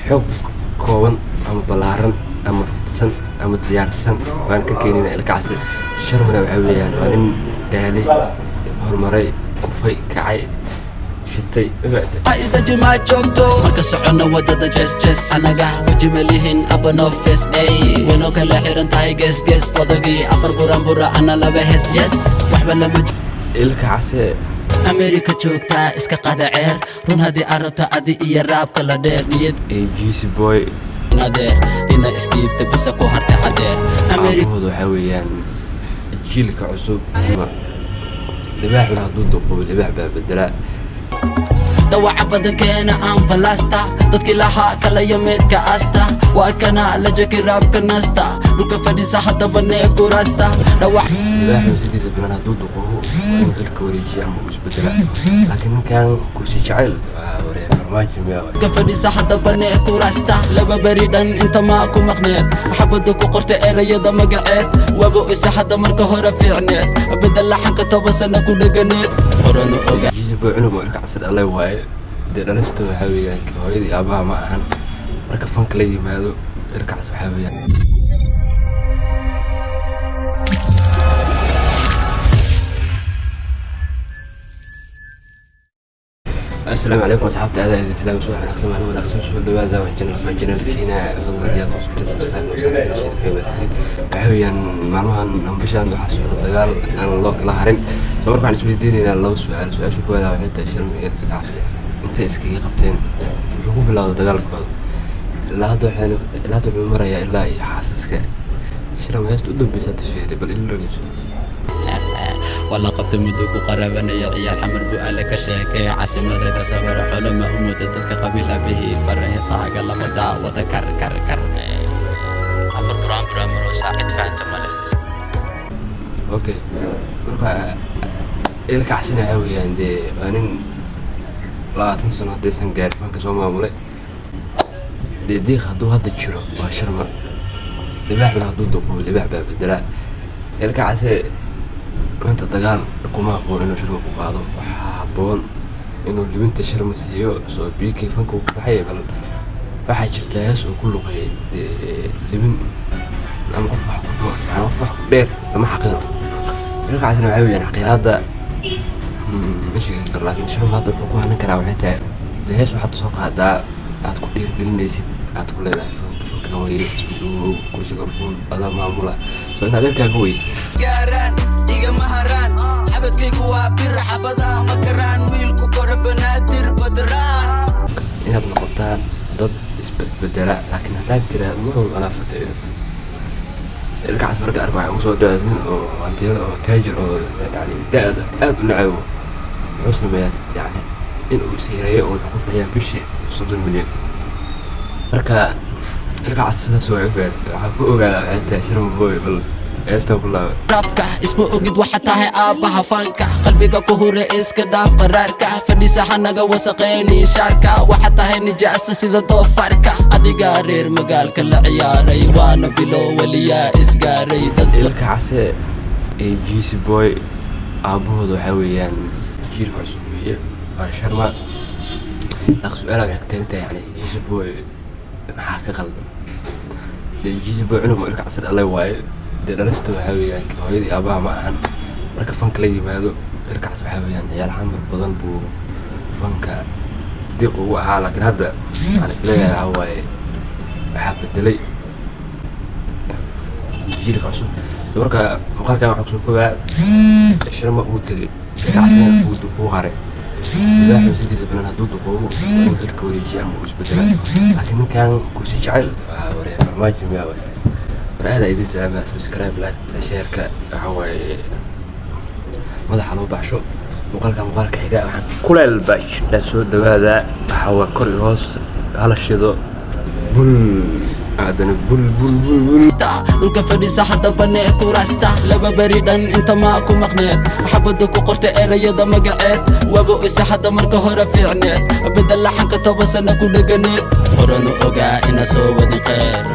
Xog kooban ama ballaaran ama fidsan ama diyaarsan waan ka keenina Ilkacase. Sharmana waxaa weeyaan waa nin daalay, horumaray, kufay, kacay, shitay. Isdaji, ma joogto. Marka socono wadada, jes jes, anaga weji malihin, aba no face, ey, waynoo kala xiran tahay, gees gees. Odagii afar buran bura, ana laba hees, yes, waxba lama. Ilkacase. Amerika joogtaa, iska qada ceer. Run haddii aad rabta, adi iyo raabka la dheer niyad. Ee Jeazy Boy. Adeer ina isdhiibta bisa ku hartay hadeer Amerika. Aabahooda waxaa weeyaan jiilka cusub. Libaaxna hadduu duqoobo, libaax baa bedelaa. Dhawaca badankeena ambalaasta, dadkii lahaa kalaya meedka asta, waa kana la jaki raabka nasta, dhulka fadhiisa haddaba nee kuraasta dhawac. Libaaxu sidiisa bilan hadduu duqoobo, waa inuu xilka wareejiya ama uu isbedelaa, laakiin ninkan kursi jacayl waa waree Farmaajo miyaa waay? Ka fadhiisa haddaba nee kuraasta. 2 beri dhan inta maa ku maqneed, xabada ku qorta erayada magaceed, waba isa hadda marka hore fiicneed, bedel laxanka 10 sano ku dhaganeed, horanu ogaa. Jeazy Boy cunug oo Ilkacase dhalay waaye. Dee dhalista waxaa weeyaan hooyadii aabaha ma ahan. Marka fanka la yimaado, Ilkacase waxaa weeyaan. Asalaamu calaykum asxaabta, adaa idin salaam. Subax wanaagsan, maalin wanaagsan, soo dhawaada. Waa channelka, channelkiina. Fadlan diyaar waxaa weeyaan maalmahan ama bishaan waxaa socda dagaal aan loo kala harin. Soo marka waxaan isweydiinaynaa laba su-aal. Su-aasha koowaad waxay tahay, Sharma iyo Ilkacase intay iskaga qabteen? Wuxuu ku bilowday dagaalkooda ilaa hadda, waxaan ilaa hadda wuxuu marayaa ilaa iyo xaasaska Sharma. Heesta u dambeysa hadda sheegay, bal ila dhageyso. Waa la qabtay muddo ku qarabanaya ciyaal Xamar bu-aale ka sheekeeya, casimada ka sabara xoloma u muda dadka qabiil abihii fara, heesaaga lama daawada, kar kar kar, afar buraan buraan maroosaa, cid fahanta male. Okay, marka Ilkacasena waxaa weeyaan dee waa nin 20 sano haddaysan gaarin fanka soo maamulay. Dee diiq hadduu hadda jiro waa Sharma. Libaaxna hadduu duqoobo, libaax baa bedelaa. Ilkacase maanta dagaal kuma habboon inuu Sharma ku qaado. Waxaa habboon inuu libinta Sharma siiyo. Soo BK fanka uu ku baxay, bal waxaa jirta hees uu ku luqeeyay. Dee libin ama qof wax ku, yani qof wax ku dheer lama xaqiiro. Ilkacasena waxaa weeyaan xaqiiraadda ma sheegi karo, laakiin Sharma hadda wuxuu ku hanan karaa waxay tahay, dee hees waxaad soo qaadaa aad ku dhiirigelinaysid, aad ku leedahay fanka, fanka weye, isku duwow, kursiga fuul, adaa maamula, soo in adeerkaaga weye. Gaaraan igama haraan, xabadkaygu waa bir, xabadaha ma karaan, wiilku kore Banaadir badraan. Inaad noqotaan dad isbedbedela, laakiin haddaad tiraahdo mar walba anaa fadhiyo. Ilkacas marka arko waxay kusoo dhacaysa nin oo hantiyada oo taajir oo yani da-da aad u nacabo. Wuxuu sameeyaa yani in uu isyareeyo oo wuxuu ku bixiyaa bishii 30 milyan. Marka Ilkacas sidaas waa fahamsan. Waxaa ku ogaada waxay tahay, Sharma Boy, bal heestan ku laaba. Rabka isma ogid, waxa tahay aabbaha fanka, qalbiga ku hure, iska dhaaf qaraarka, fadhiisa hanaga wasaqeyni shaarka, waxa tahay nijaasa sida doofaarka, adigaa reer magaalka la ciyaaray, waana bilo weliyaa isgaaray dad. Ilkacase ee Jeazy Boy aabahooda waxaa weeyaan jiilka cusub weeye, waa Sharma. Laakiin su-aalaha waxay ka taagan tahay, yani Jeazy Boy maxaa ka qaldan? Dee Jeazy Boy cunug oo Ilkacase dhalay waaye. Dee dhalista waxaa weeyaan hooyadii aabaha ma ahan. Marka fanka la yimaado, Ilkacase waxaa weeyaan ciyaal Xamar badan buu fanka diiq ugu ahaa, laakiin hadda waxaan isleeyahay waxaa waaye waxaa bedelay jiilka cusub. Marka muuqaalkan waxaa kusoo koobaa, Sharma uu tegay, Ilkacasena uu haray. Libaaxu sidiisa bilan hadduu duqoobo, waa inuu xilka wareejiya ama uu isbedelaa, laakiin ninkan kursi jacayl waa waree Farmaajo miyaa waay? War aad idin salaama. Subscribe, like, share-ka, waxaa waaye madaxa loo baxsho. Muuqaalka muuqaalka xiga waxaan kuleel baa soo dhawaada. Waxaa waa kor iyo hoos hala shido, bul haddana bul bul bul bul. Dhulka fadhiisa haddaba nee kuraasta. 2 beri dhan inta maa ku maqneed, xabada ku qorta erayada magaceed, waba isa hadda marka hore fiicneed, bedel laxanka 10 sano ku dhaganeed, horanu ogaa ina soo wadin qeyr.